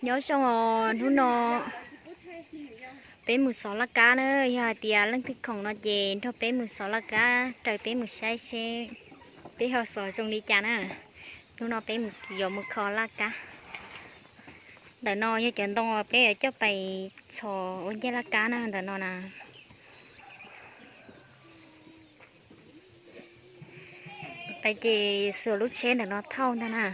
Nyob zoo os, hnub no peb mus xov laj kab na, yog hais tias leej twg khoom no ces nrog peb mus xov laj kab, raws peb mus saib seb peb ho xov zoo li cas na. Hnub no peb yuav mus kho laj kab. Ntawm no yog cov ntoo peb yuav coj pais txhos ua ncej laj kab na, ntawm no na. Pais ces xuas lub tsheb ntawm no thauj ntag na.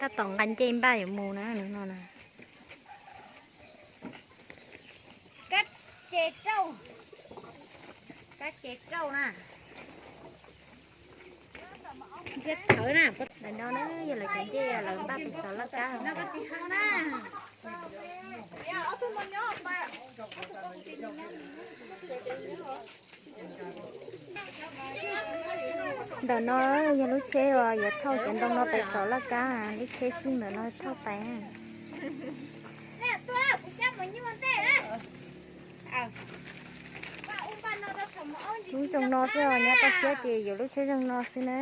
Tab tom nqa ncej npaj yuav mus na, no na. Kab ces rau, kab ces rau na. Ntsia thawv na, ntawm no na yog lawv cov ncej lawv npaj pem xov laj kab no. Ntawm no yog lub tsheb uas yuav thauj cov ntoo no pais xov laj kab, lub tsheb xij ntawm no thauj pais. Lub zoo no xwb os, nyob toj siab ces yuav lub tsheb zoo no xwb na.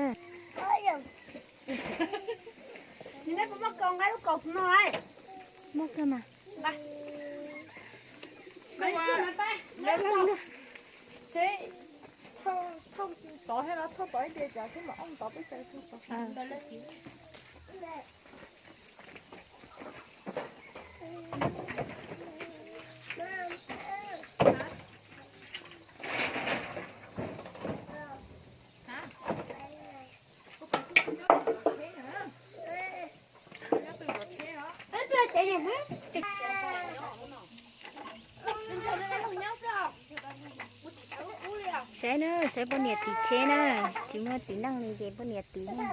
Muaj kawg mas. Seb thauj tod thiab los thauj tod ib diav, cov twb mam oj tod peb caug tod. Saib na, saib poj niam tiv tsheb na, tsis muaj txiv neej li ces poj niam tiv na.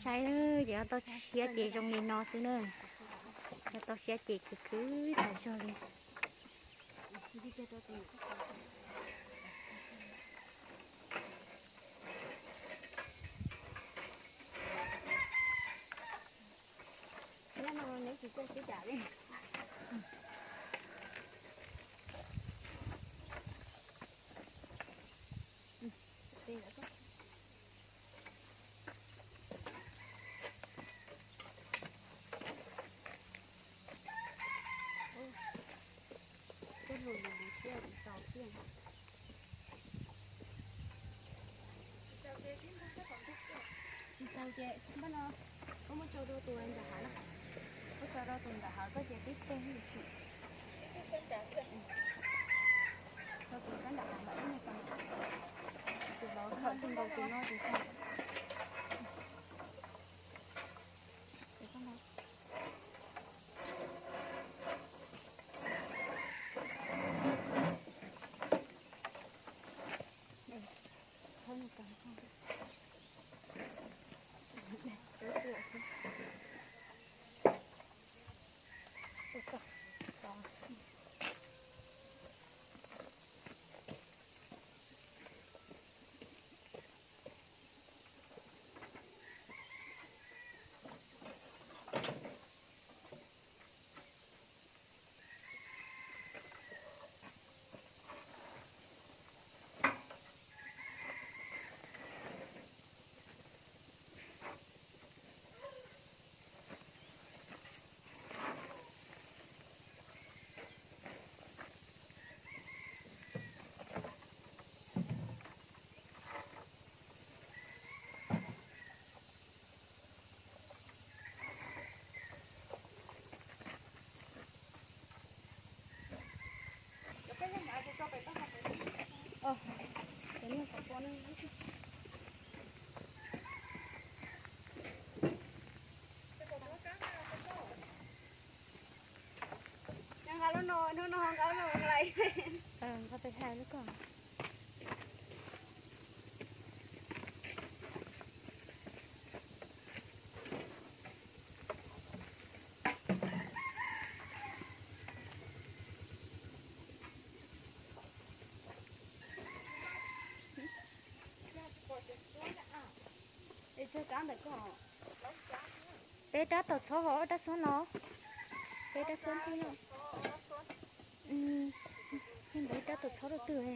Saib, yog toj siab ces zoo li no xwb na. Yog toj siab ces khwv khwv tas zog li. Ces npaj no, koj muab tso rau tus nram hav na. Koj tso rau tus nram hav koj ces tib teg tsis. Rau tus sab nram hav mam ib me tau. Tus laus khaum tus nkaus tus no tus xwb. Nqa lub no, hnub no nqa lub no lais. Nqa pes hais lub ko. Es tsag kab ntawm ko. Peb rab taus txhob hos ob rab xob no. Peb rab xob thiab no. Ntawd rab taus txhob rau twg.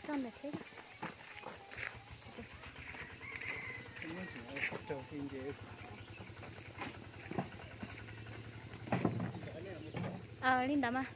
Tso ntawm tsheb. Li ntawd mas.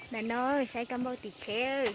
Ntawm no saib kab npauj tim tsheb.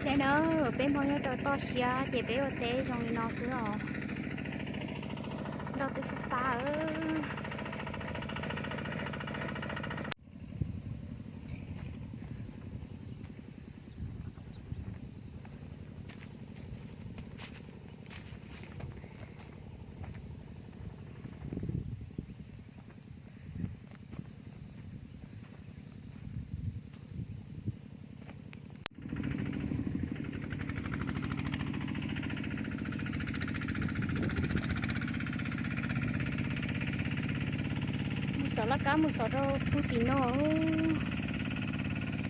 Ces na, peb Hmoob nyob rau toj siab ces peb ua teb zoo li no xwb os. Nroj twb fab fab. Mus xauv laj kab mus xauv rau pug tim no.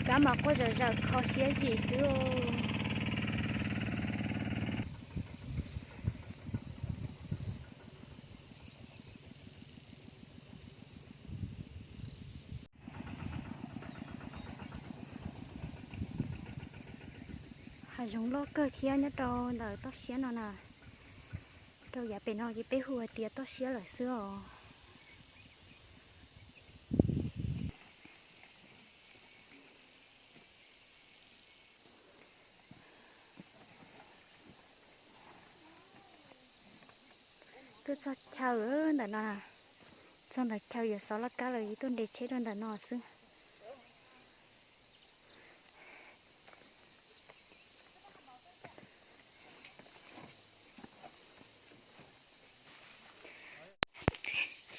Kab mas quaj zom zaws kho siab zim xwb. Hav zoov loj kawg thiab nyob rau ntawm toj siab no na. Rau yav pem no ces peb hu hais tias toj siab lawm xwb os. Tuaj txog chaw ntawm no, txog ntawm chaw yuav xov laj kab lawm, tuaj nres tsheb rau ntawm no xwb.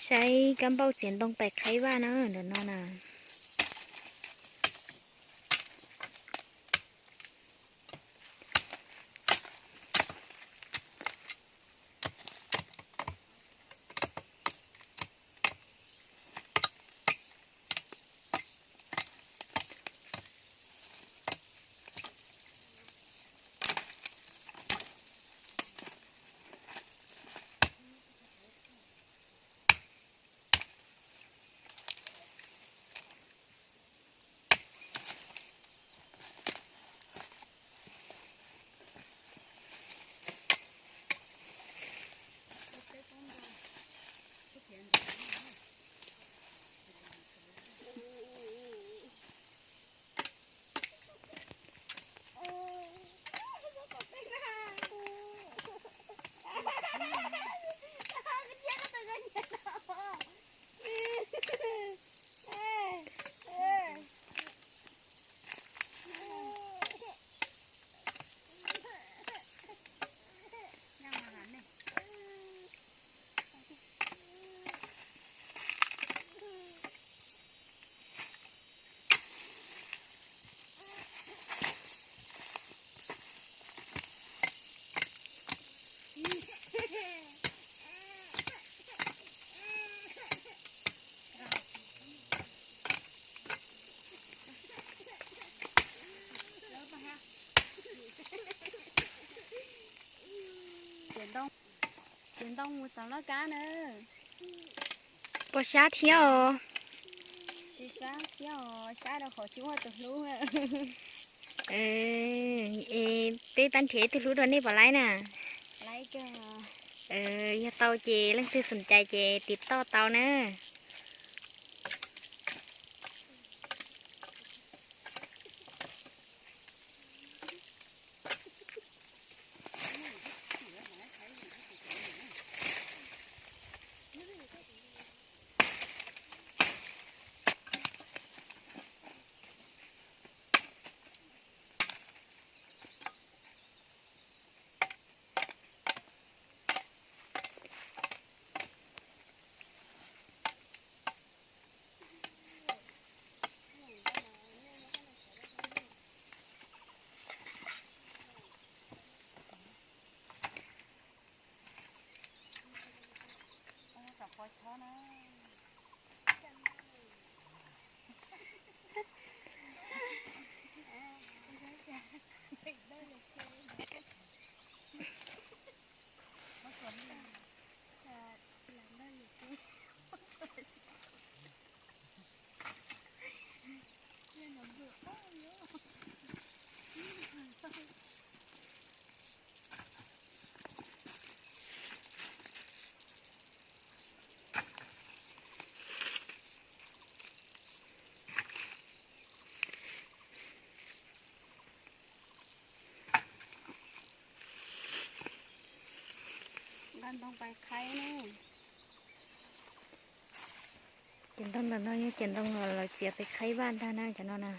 Saib kab npauj txiav ntoo pais qhaib vaj na, ntawm no na. Txiav ntoo mus xauv laj kab na. Puas sab thiab os? Sab thiab os, sab rau qhov tsis muaj tus hlub. Es peb pab nrhiav ib tug hlub rau nej puas laib na? Yog tau ces leej twg xom cai ces tiv toj tau na. Cov ntoo ntawm no yog cov ntoo uas lawv txiav pem qhaib vaj ntag na, cov no na.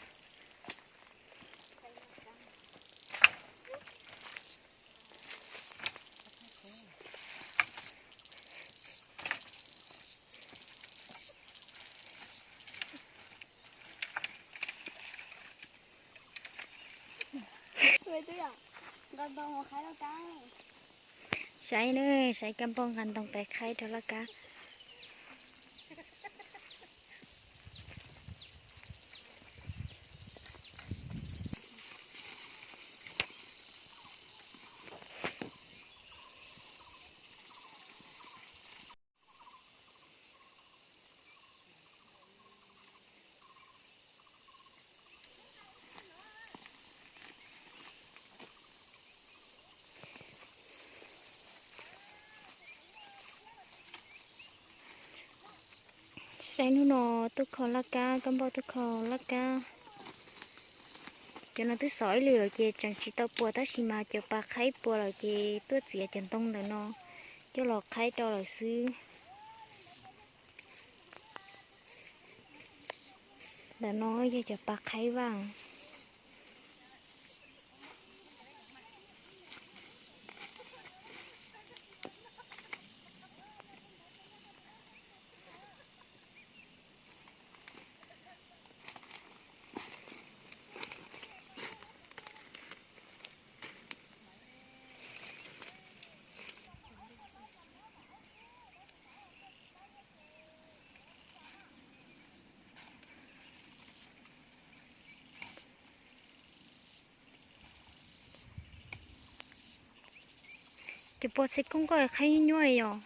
Saib na, saib kab npauj nqa ntoo pem qhaib rau laj kab. Saib hnub no tuaj kho laj kab, kab npauj tuaj kho laj kab. Cov no twb xov ib lwm lawm ces tseem tsis tau puas, tab sis mas cov pas qhaib puas lawm ces tuaj txiav cov ntoo ntawm no coj los qhaib rau lawm xwb. Ntawm no yog cov pas qhaib vaj. Ces puas txhais koob koj qhaib nyuaj yom?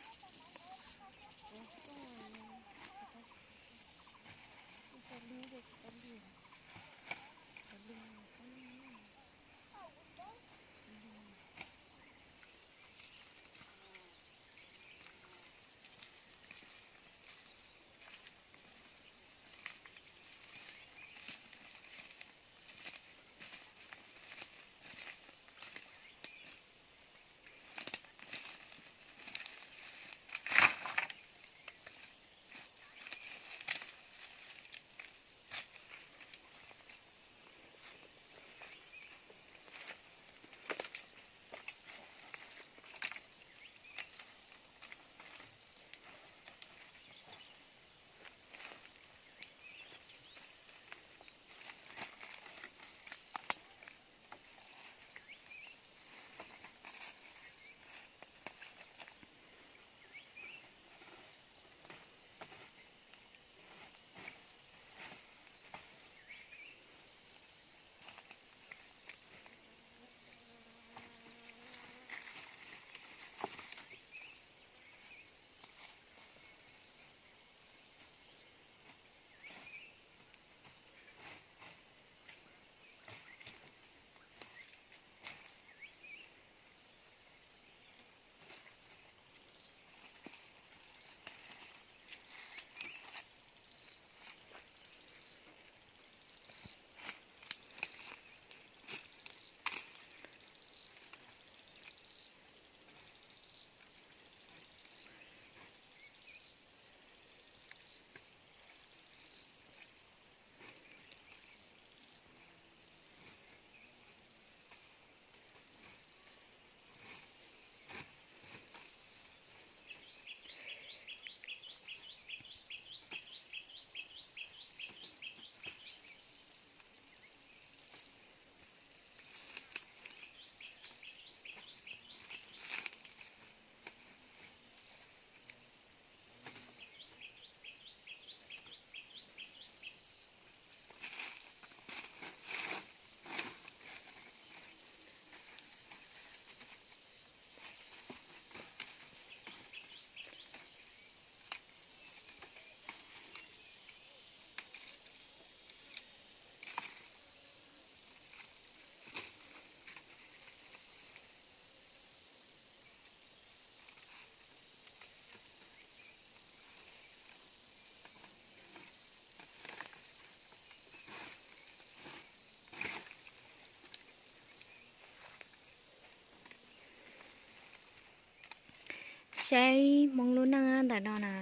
Saib Hmoob lub neej ntawm no na,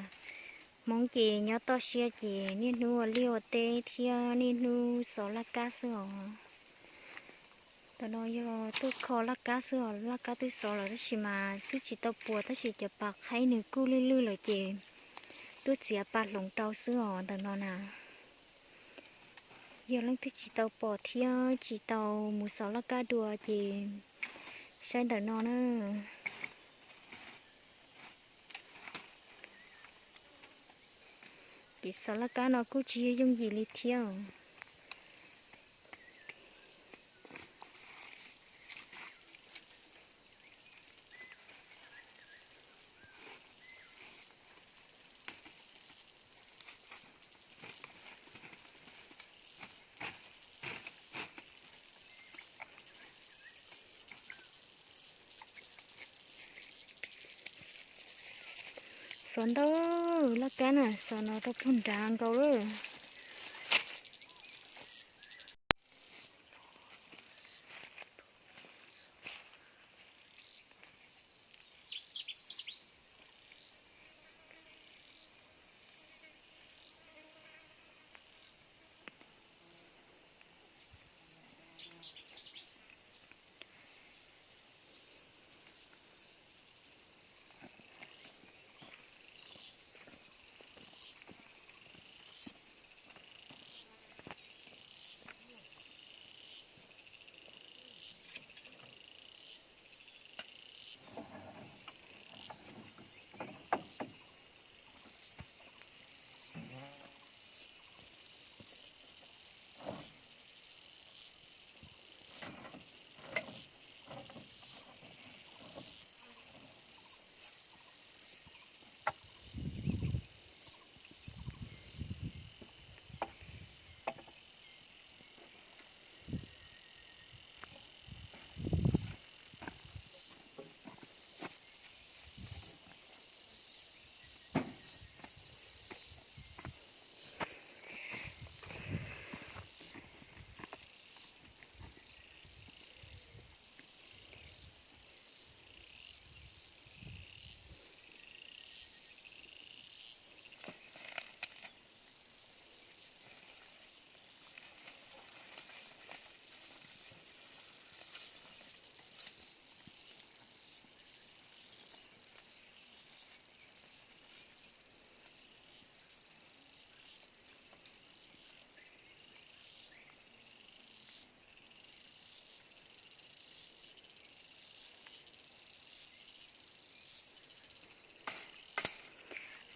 Hmoob ces nyob toj siab ces niaj hnub ua liaj ua teb thiab niaj hnub xov laj kab xwb os. Ntawm no yog tuaj kho laj kab xwb os, laj kab twb xov lawm tab sis mas twb tsis tau puas tab sis cov pas qhaib nws kuj lwj lwj lawm ces tuaj txiav pas hloov rau xwb os ntawm no na. Yog leej twg tsis tau pom thiab tsis tau mus xov laj kab dua ces saib ntawm no na. Kev xov laj kab no kuj tsis yog yooj yim li thiab. Xov ntau, laj kab na xov no rau puag nrad nkaus lawm.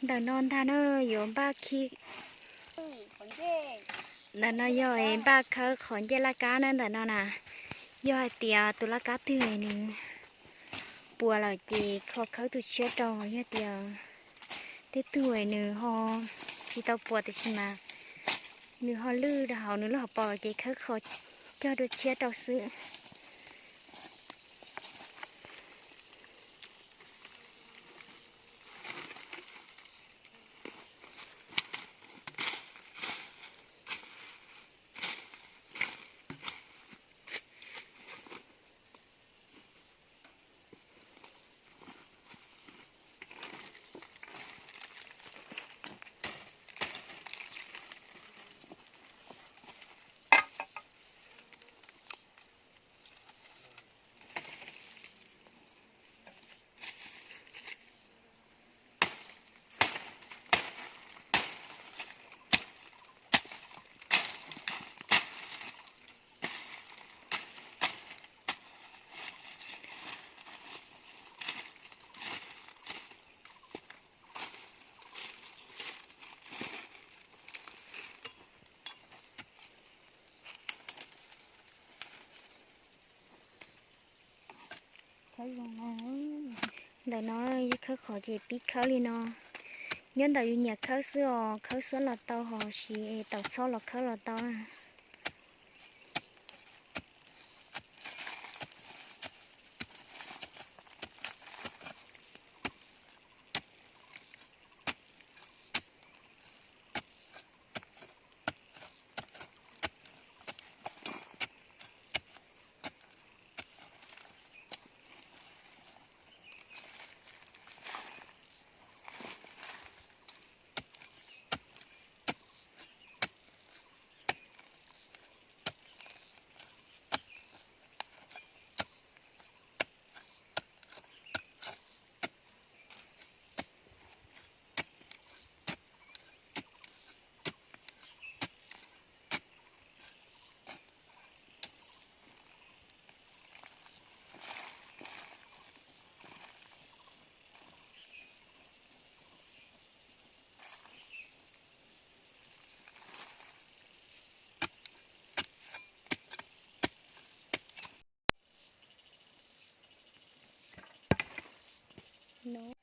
Ntawm no ntag na, yuav npaj khi, ntawm no yog npaj khawb qhov ncej laj kab na ntawm no na. Yog hais tias tus laj kab twg nws puas lawm ces kho khawb tus tshiab rau, yog tias tej tug nws ho tsis tau puas tiam sis mas nws ho lwj rau hauv nws lub hauv paus ces khawb qhov cog dua tshiab rau xwb. Ntawm no yog khawb qhov ces pib khawb li no. Nyob ntawm yus nyiam khawb xwb os, khawb xwb los tau, ho siv es tau txhob los khawb los tau na. no.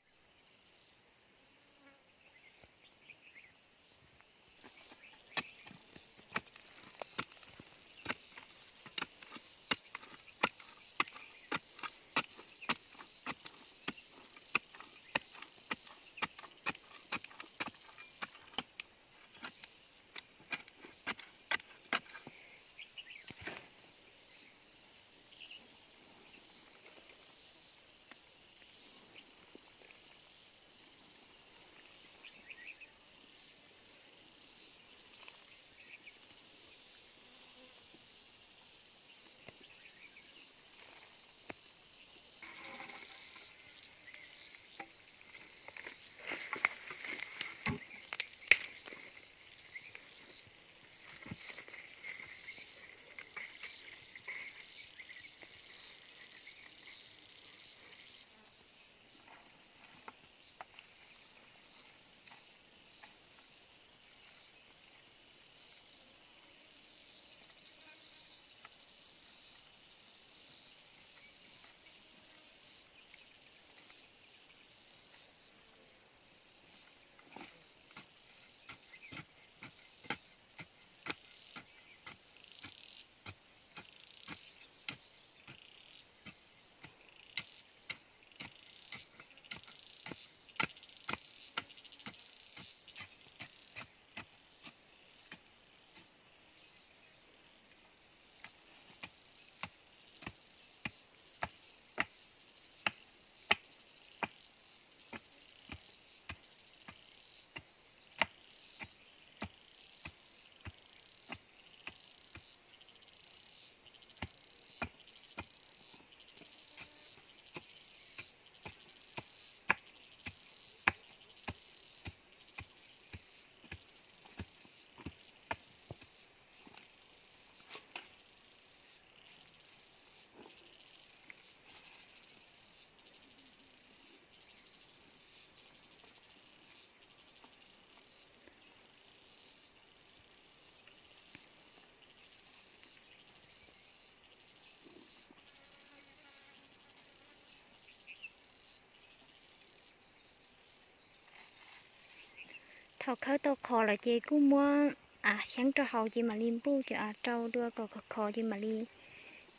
Thaum khawb tau qhov lawm ces kuj muab av xyeeb rau hauv ces mam li npuj cov av rau dua kom khov khov ces mam li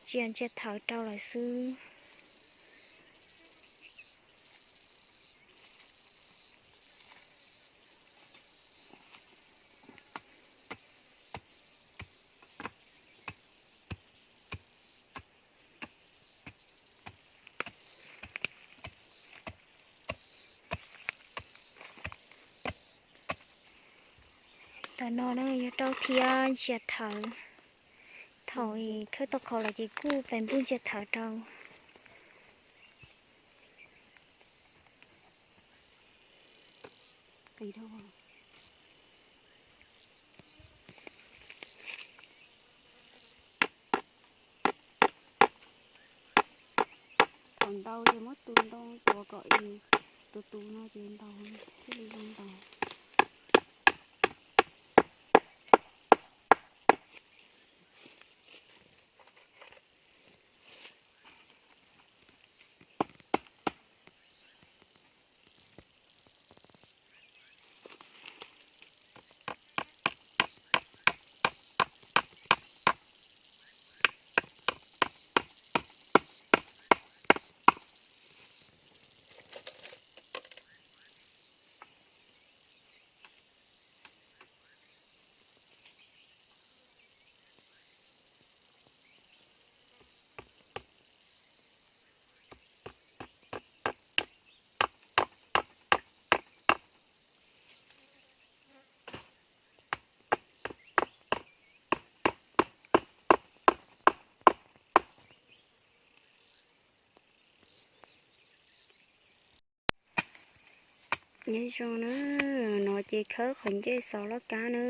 ntsia ntsia thawv rau lawm xwb. Ntawm no na yog rau thiab ntsia thawv. Thaum khawb tau qhov lawm ces kuj pais npuj ntsia thawv rau. Thaum ntau ces muab tus ntoo tuav kom tus tus no ces ntau, thiaj li zoo ntau. Nyob zoo na, no ces khawb qhov ncej xov loj kab na.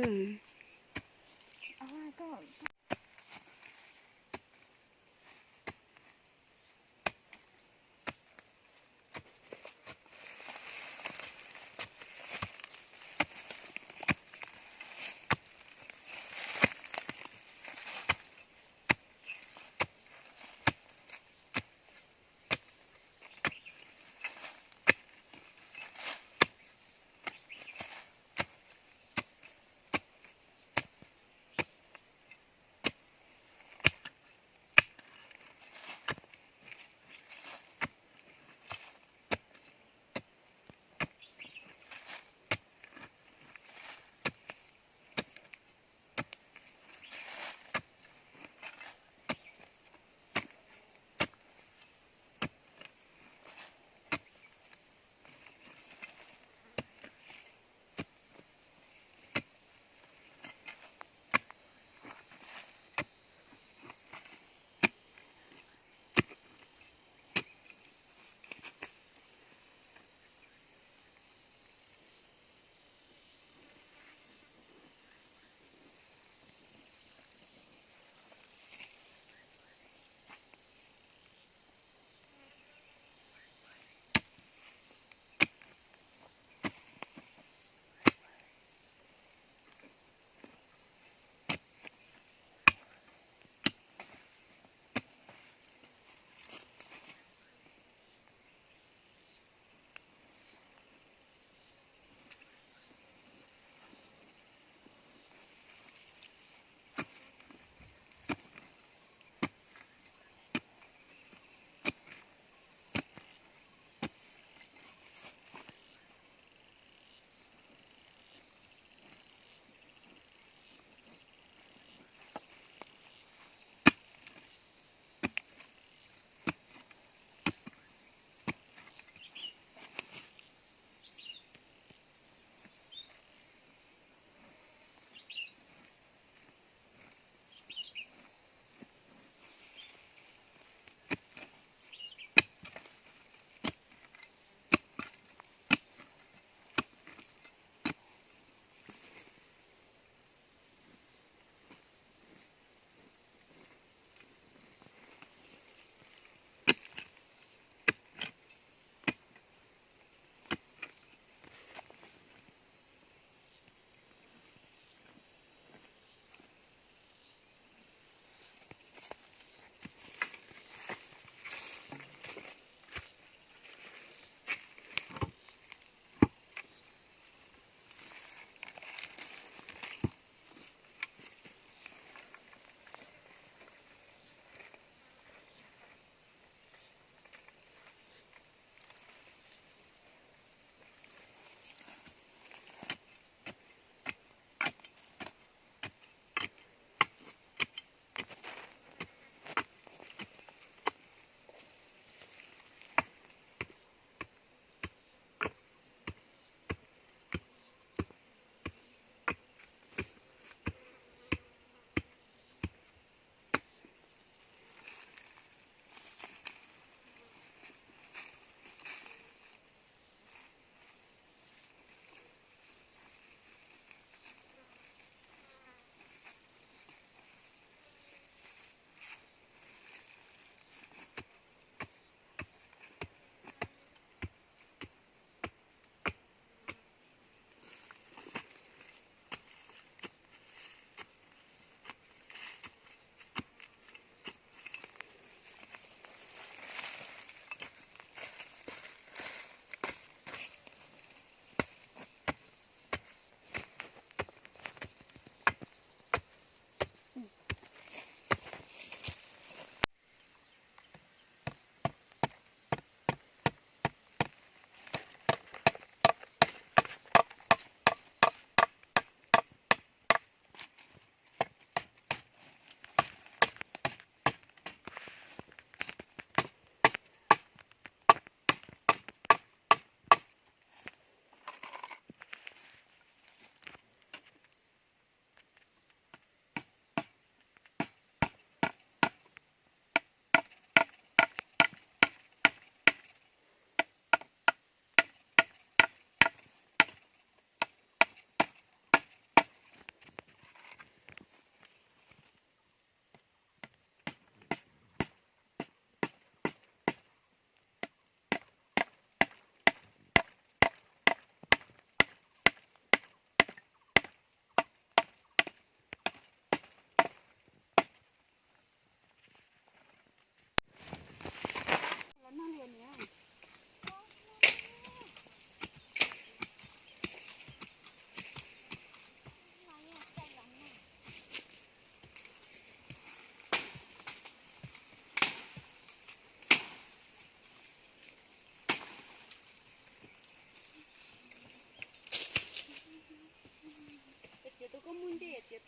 Mus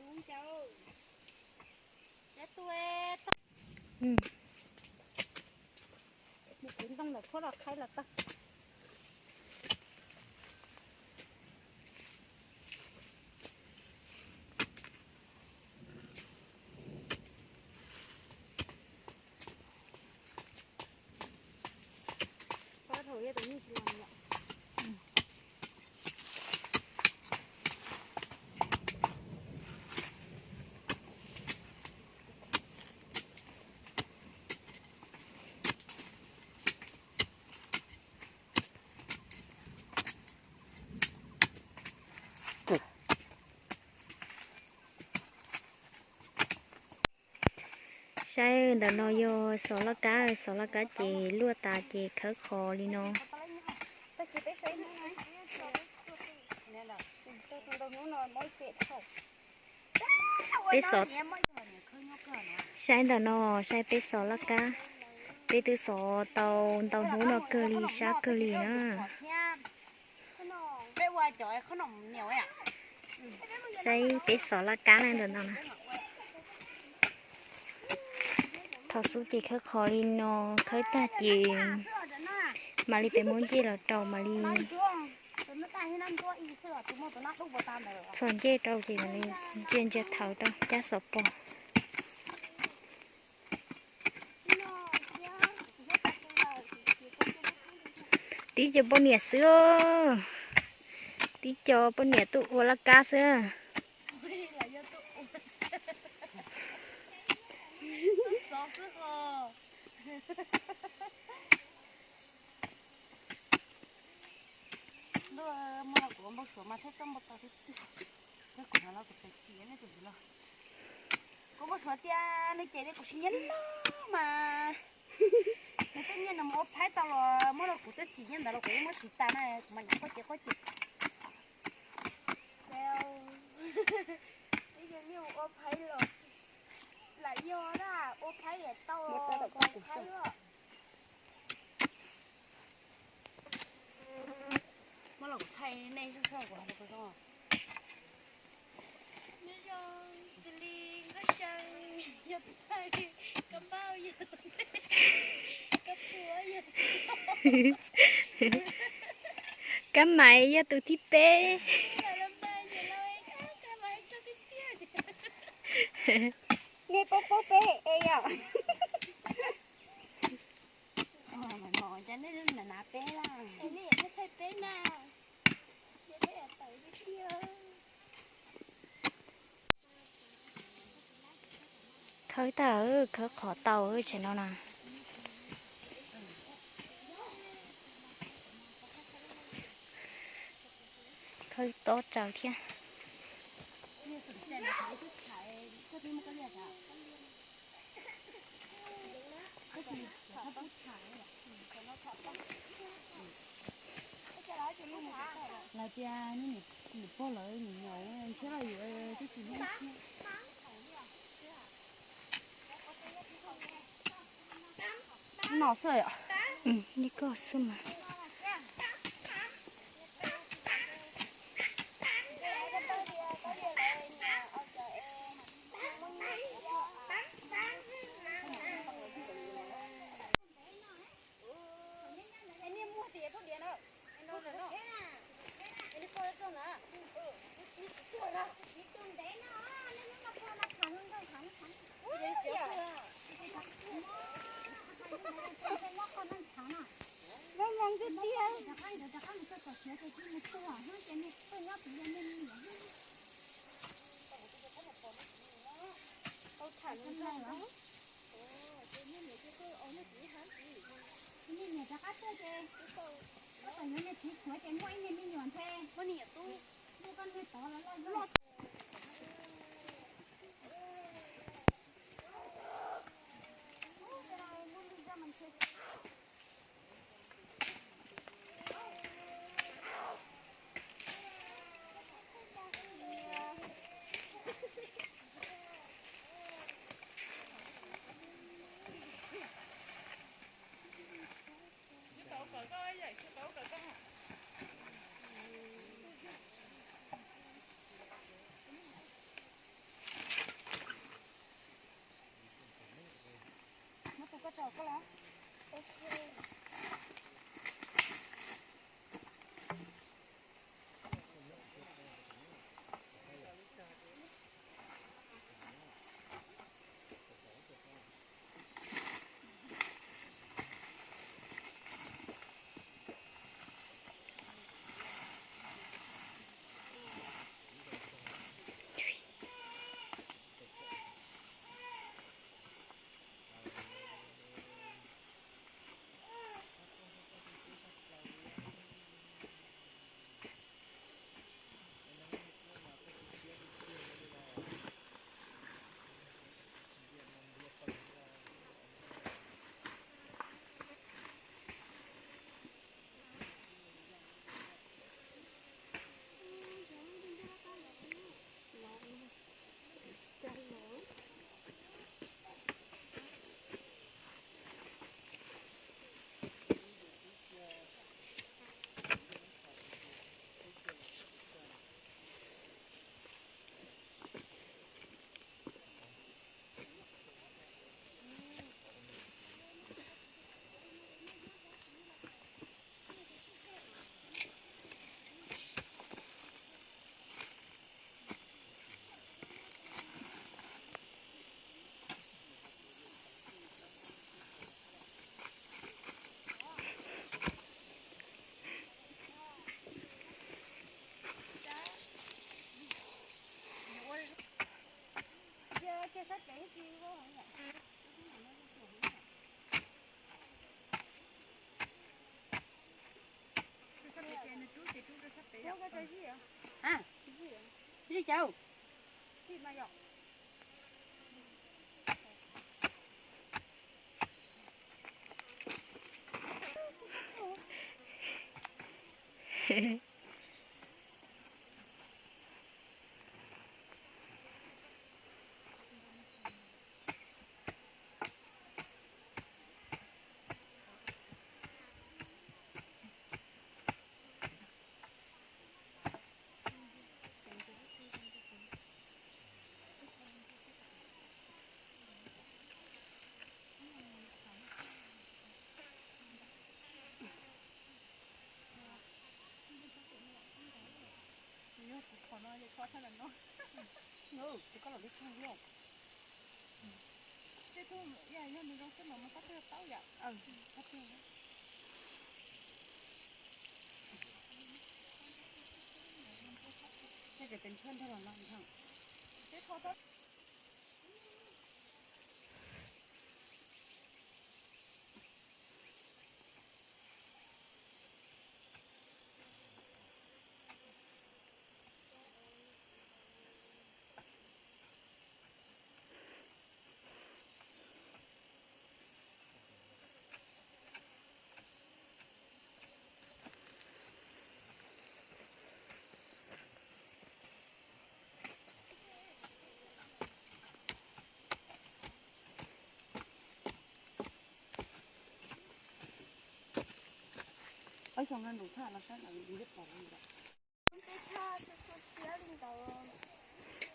kwv ntoo lawm, phuab los qhaib los tau. Saib ntawm no yog xov laj kab, xov laj kab ces luaj tas ces khawb qhov li no. Peb xov, saib ntawm no, saib peb xov laj kab, peb twb xov tau ntau hnub no kawg li, sab kawg li na. Saib peb xov laj kab na ntawm no na. Thaum xub ces khawb qhov li no, khawb tag ces mam li peb muab ncej los rau mam li txhos ncej rau ces mam li ntsia ntsia thawv rau cab xov pos. Tib co poj niam xwb, tib co poj niam tuaj ua laj kab xwb. Ntuj, muaj los kuv npau suav mas thiaj txawj npau taws tiag tiag. Kuv hnov los kuv txawm chim nej tus ntawd los. Kuv npau suav tias nws cem li kuv siv nyiaj no mas nws tej nyiaj nws mus ua phaib tau los muab rau kuv, twb txim nyiaj ntawd los kuv yeej muab siv tas na, kuv mas nyuam qhuav ces qhuav ces. Ib yog nyiaj ua phaib los lam yog na, ua phaib yam tau, phaib os. Muab los kuv thaij nej soj soj kuv hais rau koj. Nyob zoo xws li Nkauj Xyaa yog tus thaij, Kab Npauj yog tus thaij, Kab Pua yog tus, Kab Maiv yog tus thib peb. Nej paub paub peb es yom. Mos cas nej na peb la, nej thaij peb na. Khawb tag, khawb qhov tau tsev no na. Khawb tob tsaws thiab. Lawv tias nws pog lawv nws nyaum thiab los yus twb tsis nyob thiab. No xwb. Li koj xwb mas.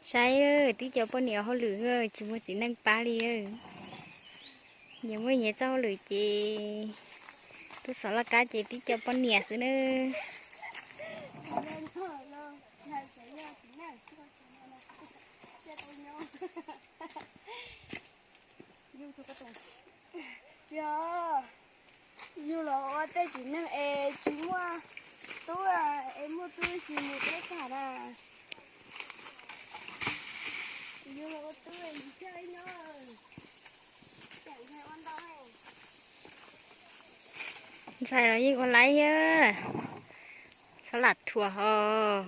Saib, tib co poj niam hauj lwm tsis muaj txiv neej pab li. Nyias muaj nyias txoj hauj lwm ces tub xov laj kab ces tib co poj niam xwb na. Yog, yus los ua tej txiv neej es tsis muaj tub, es muaj tub tsis mus teb tag na. Yus los ua tub es yus coj ib no. Ntxhais los yeej ua laib thiab, txhob lam thuam hos.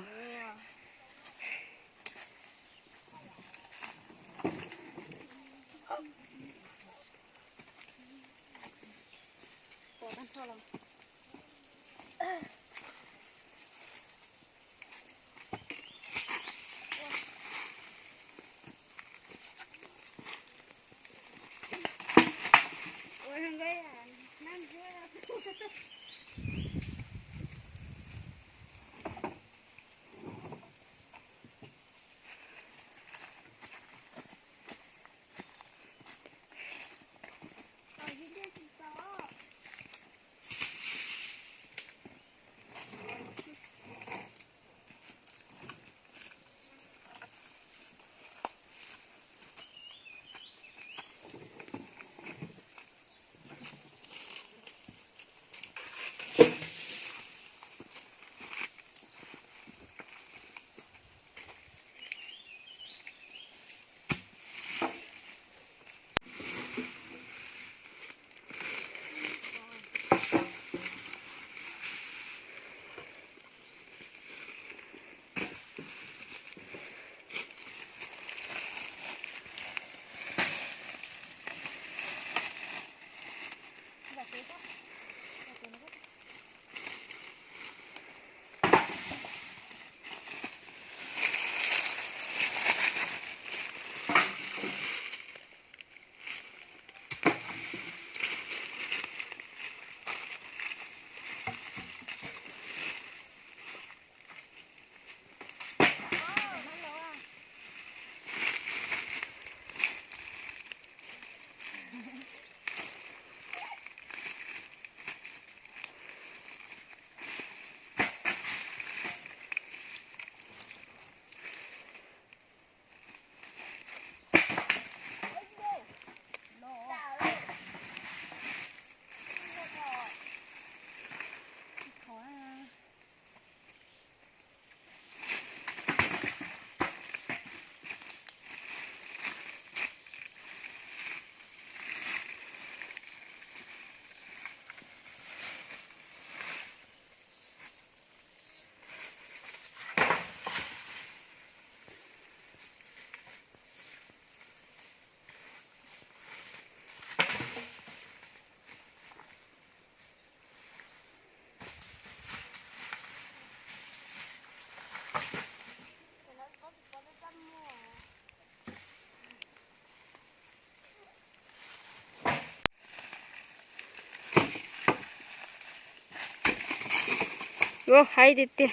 Ua haib tiag tiag.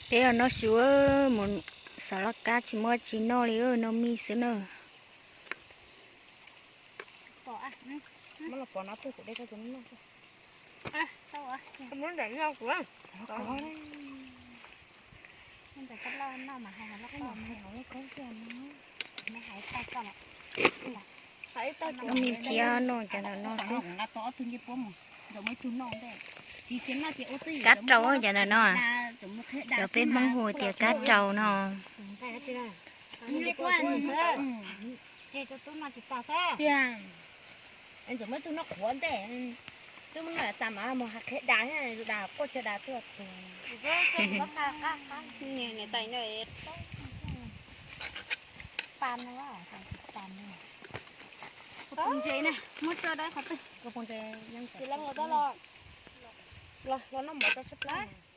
Peb noj su, mus xav laj kab tsis muaj tsis noj li, noj mij xwb na. Noj mij thiab noj cov ntawm no xwb. Kab rau cov ntawm no, cov peb Hmoob hu tias kab rau no. Twb muab noj tas mas mus hais qhia das, zus das quaj chaw das tuaj tus. Niam tais no, kuv pom ntses na, muab tso dab qhov twg. Kuv pom ntses, los los noj mov tso tshaib plab.